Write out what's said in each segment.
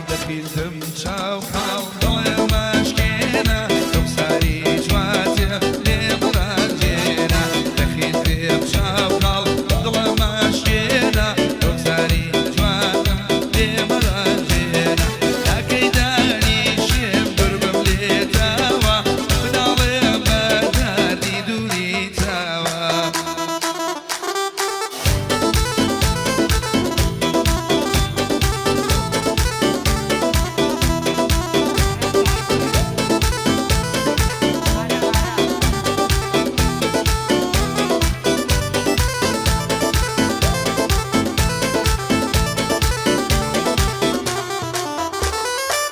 دەخیلتم چاو خاڵ دڵێ مەشکێنە ڕوخساری جواتێ لێ مەڕەنجێنە دەخیلتم چاو خاڵ دڵێ مەشکێنە ڕوخساری جواتم لێ مەڕەنجێنە تاکەی دانیشم دووربم لێتەوە مناڵێ بە دەردی دووری چاوە.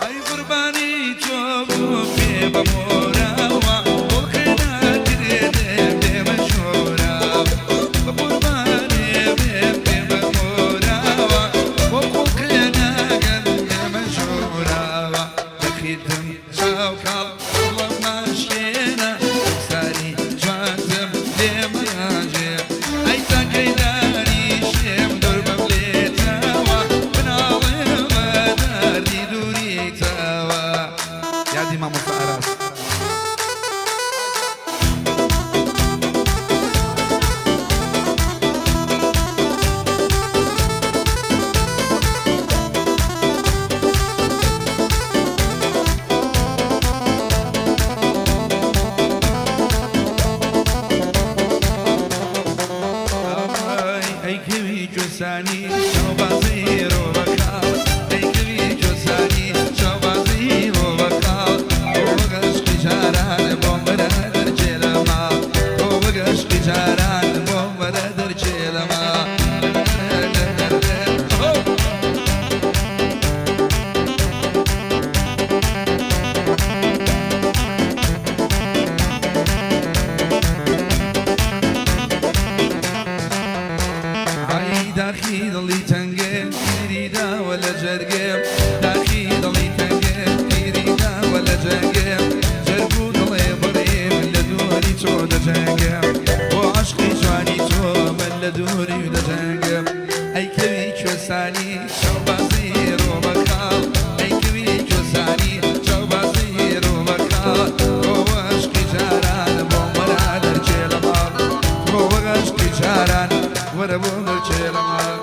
ئەی قوربانی تۆ بووم پێ بە مۆراوە گوڵخێ ناگرێ بێ بە شۆراوە بە قوربانێ بێ پێ بە مۆراوە بۆ گوڵخێ ناگەن بێ بە شۆراوە دەخیتم چاو کاڵ دڵم ماشێنە ساری جوانتم لێ مەڕاژێ ئەی تاکەی دانیشێم دووربم لێتەوە مناڵێ بە دەردی دووری چاوە. یادی مامۆستا ئاراس. ئەی کەوی کوێستانی چاوبازی ڕۆبەکاڵ ئەی کەوی کوێستانی چاوبازی ڕۆبەکاڵ بۆ بەگەشتی جاران بۆم بەرە دەرچێ لە ماڵ بۆ بەگەشتی جاران بۆم بەرە دەرچێ لە ماڵ. ئای داخی دڵی تەنگێ پیری داوە لە جەرگێ داخی دڵی تەنگێ پیری داوە لە جەرگێ جەرگ و دڵێ بڕێم لە دووری تۆ دەجەنگێ بۆ عەشقی جوانی تۆ من لە دووری دەجەنگێ ئەی کەوی کوێستانی چاوبازی ڕۆبەکاڵ ئەی کەوی کوێستانی چاوبازی ڕۆبەکاڵ بۆ عەشقی جاران بۆم وەرە دەرچێ لە ماڵ بۆ عەشقی جاران وەرە بۆم دەرچێ لە ماڵ.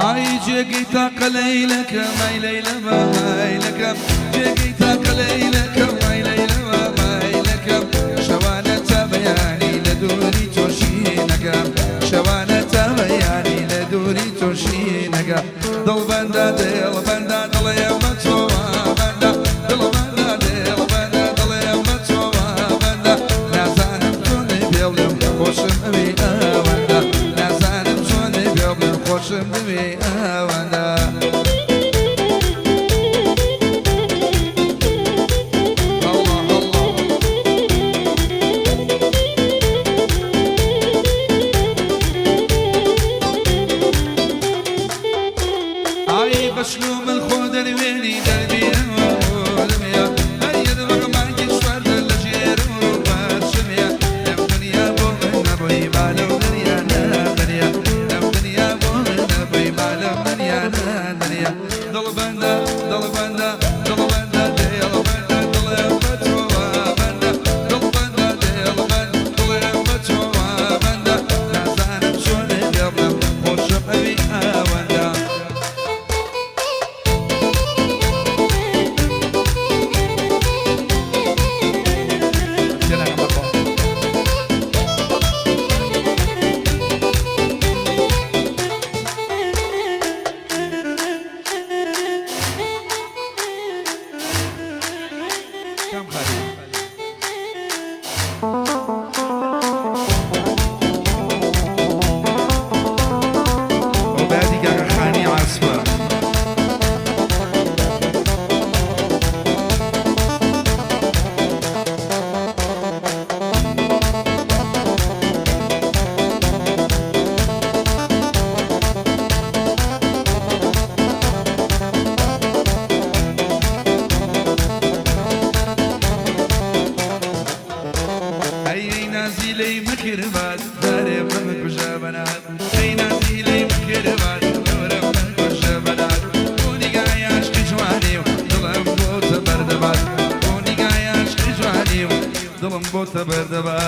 ئای جێگەی تاقە لەیلەکەم ئای لەیلە مایلەکەم جێگەی تاقە لەیلەکەم ئای لەیلە مایلەکەم شەوانە تا بەیانی لە دووری تۆشینەکەم شەوانە تا بەیانی لە دووری تۆشینەکەم دڵبەندە دڵبەندە دڵێ بە تۆوە بەندە دڵبەندە دڵبەندە دڵێ بە تۆوە بەندە نازانم چۆنێ بێڵێم خۆشم ئەوێ ئەوەندە نازانم چۆنێ بێڵێم خۆشم ئەوێ ئەوەندە. الله الله. ئای بەشلو من خۆ دەروێنی دەربیرمیا هەریە بەغمانگی سواردە لە ژێر و بەرشمیا لەم دنیا بۆ من نەبووی با لەو دنیا نەدەریا لەم دنیا بۆ من نەبووی با لەو دنیا نەدەریا دڵبەندە دڵبەندە دڵبەندە دڵبەندە دڵێ بە تۆوە بەندە دڵبەندە دڵبەند دڵێ بە تۆوە بەندە نازانم چۆنێ بێڵم خۆشم ئەوی ئەوەندە. تێناگەم بەخوا. کام خالی؟ ئەو بادی گاگەخانی عاسمە. بۆتە بەردەبا.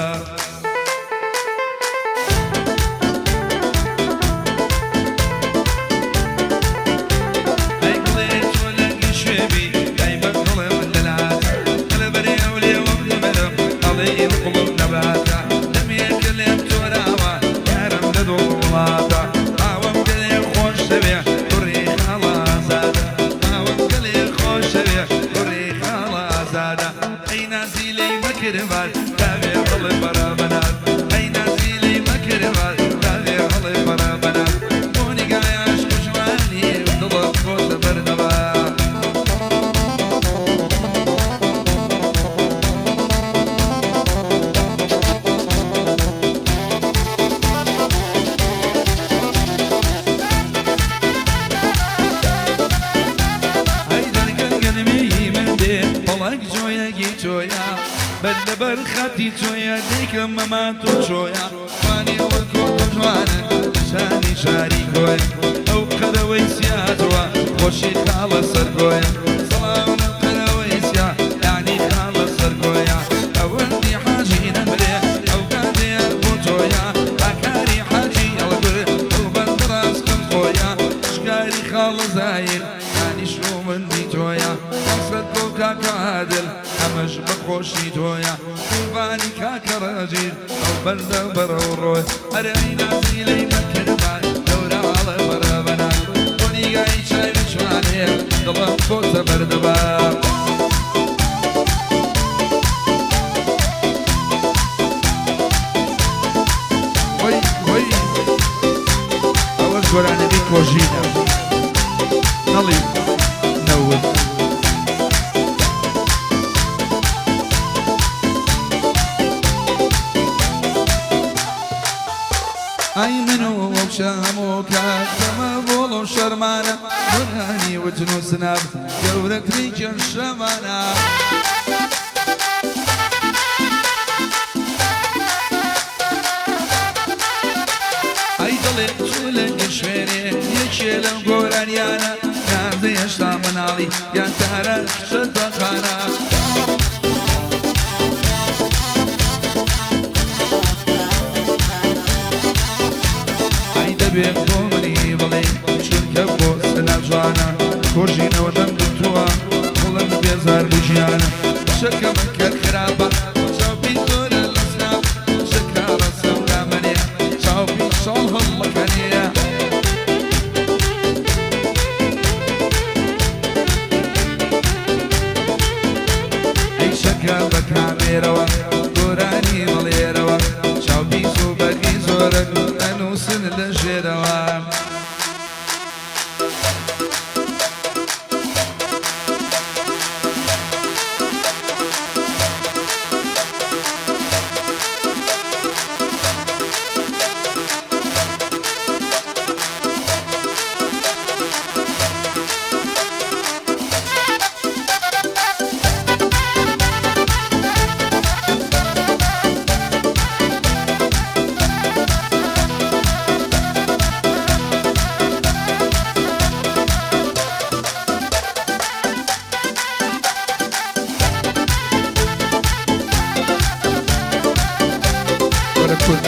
ئەی گوڵێ تۆ لەنگی شوێبی دایمە دڵم لەلاتە، لەبەرێ ئەو لێوەم دەمرم ئەڵێی قوڵم نەباتە، دەمێکە لێم تۆراوە یارم لە دڵ وڵاتە، ئاوم گەلێ خۆش دەوێ کوڕی خاڵە ئازادە، ئاوم گەلێ خۆش دەوێ کوڕی خاڵە ئازادە. ئەی نازی لێی مەکردبات داوێ هەڵێ بەرە بەنات، ئەی نازی لێی مەکردبات داوێ هەڵێ بەرە بەنات، بۆ نیگای عەشق و جوانی دڵم بۆتە بەردەبا. ئەی دەرگەن گەنمی من دێ پەڵەک جۆیەگی تۆیە، بەر لەبەر خەتی تۆیە دیکەم مەما تۆ چۆیە، جوانی وەکۆ تۆ جوانن شانی شاری کۆیە، ئەو قەرەوەی سیاتوە خۆشی خاڵە سەرکۆیە، سڵاو لەو قەرەوەی سیا یعنی خاڵە سەرکۆیە، ئەوەندی حاجی نەمرێ ئەو کاتەیە بۆ تۆیە، ئاکاری حاجی ئەڵگر دڵبەند ڕاستم خۆیە، شکاری خاڵە زایر یعنی شومندی تۆیە، قسەت بۆ کاکە عادل ئەمەش بە خۆشی تۆیە، قوربانی کاکە ڕەژیر ئەو بەردە بەرەو ڕۆی، ئەرێ ئەی نازی لێی مەکردبات دەورە ئاڵە بەرە بەنات، بۆ نیگای چاوی جوانێ دڵم بۆتە بەردەبا. وەی وەی ئەوەش گۆرانیبی کۆژینە نەڵی نەوت. ئەی من و ئەو کچە هەموو کات دەمە بۆڵ و شەرمانە، گۆرانی وتن و سناب گەورەترین کێشەمانە. ئەی دڵێ چوو لەنگی شوێنێ یەکێ لەم گۆرانیانە، نازێ هێشتا مناڵی یان تارە کچە تەخانە. ئەی دەبێ بۆ منی بڵێ چونکە بۆ سناب جوانە، کۆژینەوە دەم گرتووە دڵم بێزار بوو ژیانە، شەکەمە کە خراپە چاوپی زۆرە لە سناب، شەکا ڕەسم دامەنێ چاوپی چاڵ هەڵمەکەنێ. ئەی شەکە بە کامێرەوە گۆرانی مەڵێرەوە، چاوپیس و بەرگی زۆرە ئەنووسن لە ژێرەوە. وەرە کورد.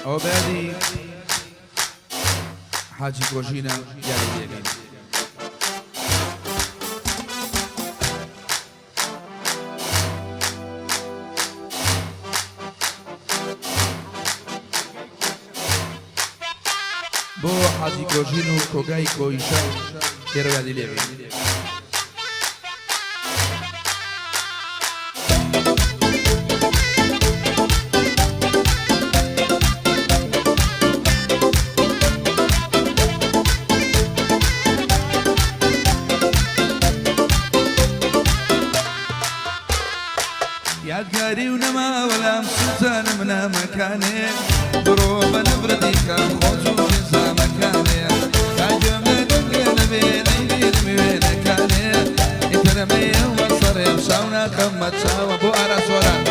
ئەوە بەیادی حاجی کۆژینە یاری لێکەین. بۆ حاجی کۆژین و کۆگای کۆیشە لێرە یادی لێکەین. یادگاری و نەما وەلام سووتانم نامەکانێ بڕۆ بە نەفرەتی کەم خۆت و نزامەکانێ تا گوێم لە دەنگێ نەبێ نەیبینم وێنەکانێ ئیترەمەیەوە سەرێم چاو ناخەمە چاوە بۆ ئاراسۆران.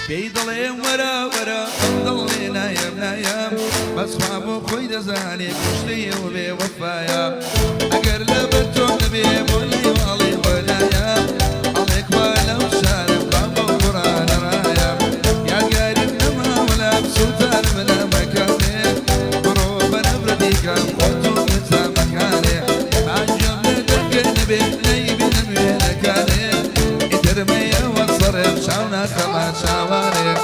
پێی دەڵێم وەرە وەرە ئەم دڵێ نایەم نایەم بەسخوا بۆ خۆی دەزانێ کوشتەیە و بێ وەفایە ئەگەر لەبەر تۆ نەبێ بۆ لای واڵێ وەلایە ئەڵێکوا لەو شارم با بۆ قورئانە ڕایە یادگاریم نەما وەلام سووتانم نامەکانێ بڕۆ بە نەفرەتی کەم خۆت و نزامەکانێ با گوێم لە دەنگێ نەبێ نەیبینم وێنەکانێ ئیتر مەیەوە سەرێم چاو ناخەمە چاوانێ.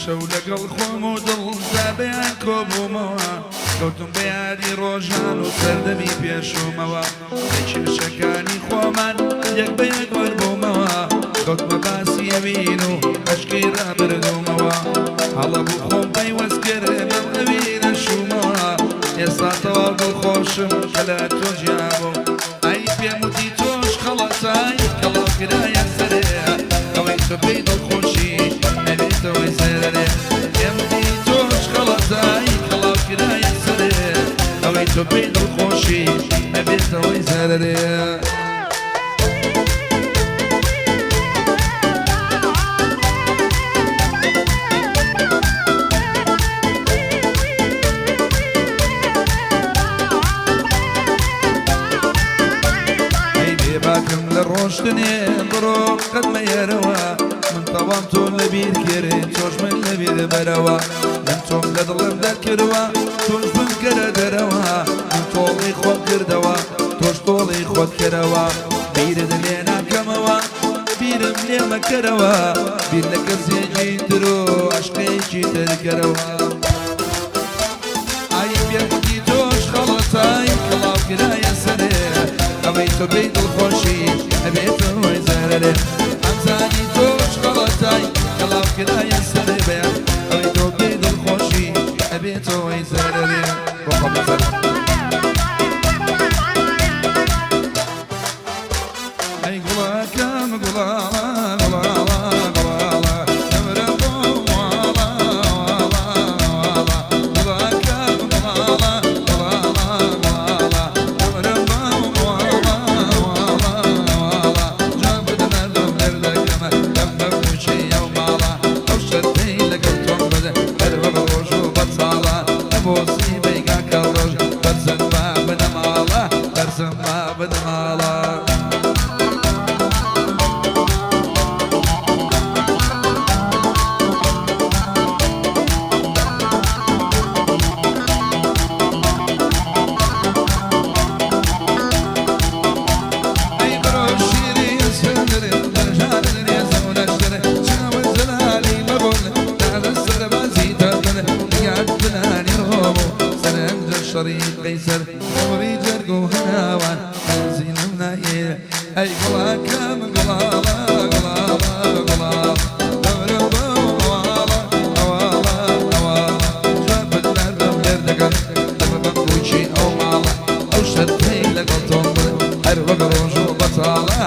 شەو لەگەڵ خۆم و دڵ زابیان کۆبوومەوە کەوتم بە یادی ڕۆژان و سەردەمی پێشوومەوە لە کێشەکانی خۆمان یەک بە یەک وەربوومەوە کەوتمە باسی ئەوین و عەشقی ڕابردوومەوە هەڵە بوو خۆم پەیوەست کردم ئەو ئەوینە شوومەوە ئێستا تەواو دڵخۆشم کە لە تۆ جیابووم ئای پێم وتی تۆش خەڵەتای کەڵاو کرایە سەرێ ئەوەی تۆ پێی دڵخۆشی نەبێتەوەی زەرەرێ پێم وتی تۆش خەڵەتای کەڵاو کرایە سەرێ ئەوەی تۆ پێی دڵخۆشی نەبێتەوەی زەرەرێ. ئەی بێباکم لە ڕۆشتنێ بڕۆ قەت مەیەرەوە من تەوام تۆ لەبیر کرد تۆش من لەبیر بەرەوە من تۆم لە دڵم دەرکردووە تۆش بمکەرە دەرەوە من تۆڵی خۆم کردەوە تۆش تۆڵی خۆت کەرەوە بیرت لێ ناکەمەوە بیرم لێ مەکەرەوە بیر لە کەسێکی تر و عەشقێکی تر کەرەوە. ئای پێم وتی تۆش خەڵەتای کەڵاو کرایە سەرێ ئەوەی تۆ پێی دڵخۆشی ئەبێتەوەی زەرەرێ ئەمزانی تۆش خەڵەتای کەڵاو کرایە سەرێ بەیان ئەوەی تۆ پێی دڵخۆشی ئەبێتەوەی زەرەرێ. بۆ خۆم لەسەر ئەی گوڵەکەم گوڵاڵە گوڵاڵە گوڵاڵە دەمرە بۆ واڵە واڵە واڵە گوڵەکەم گوڵاڵە گوڵاڵە گوڵاڵە دەمرە بۆ واڵە واڵە واڵە جوان بدەمەردم دەردەکەمە دەم بە کوچەی ئەو ماڵە ئەو شەرتەی لەگەڵ تۆم بدە هەر بە ڕۆژ و بەساڵە بۆ سیبەی کاکە ڕۆژ بەرزم با بنەماڵە بەرزم با بنەماڵە. ئەی بڕۆ شیری ئەسفندرێ دەرژانت نێزە و لەشترێ چاوت زەلالی مەبوون نازە سەربازی تەبن نیگات بنانی ڕۆم و سەرنجە شەڕی قەیسەر دەوری جەرگ و هەناوان بەرزینم نایێ ئەی گوڵاکەم گوڵاڵە گوڵاڵە گوڵاڵە دەورم بۆ واڵە ئەواڵە ئەواڵە جوان بدناردم لێردەکەم دەمە بەم کوچی ئەو ماڵە ئەو شەرتەی لەگەڵ تۆم بڵێ هەر وەک ڕۆژ و بەتاڵە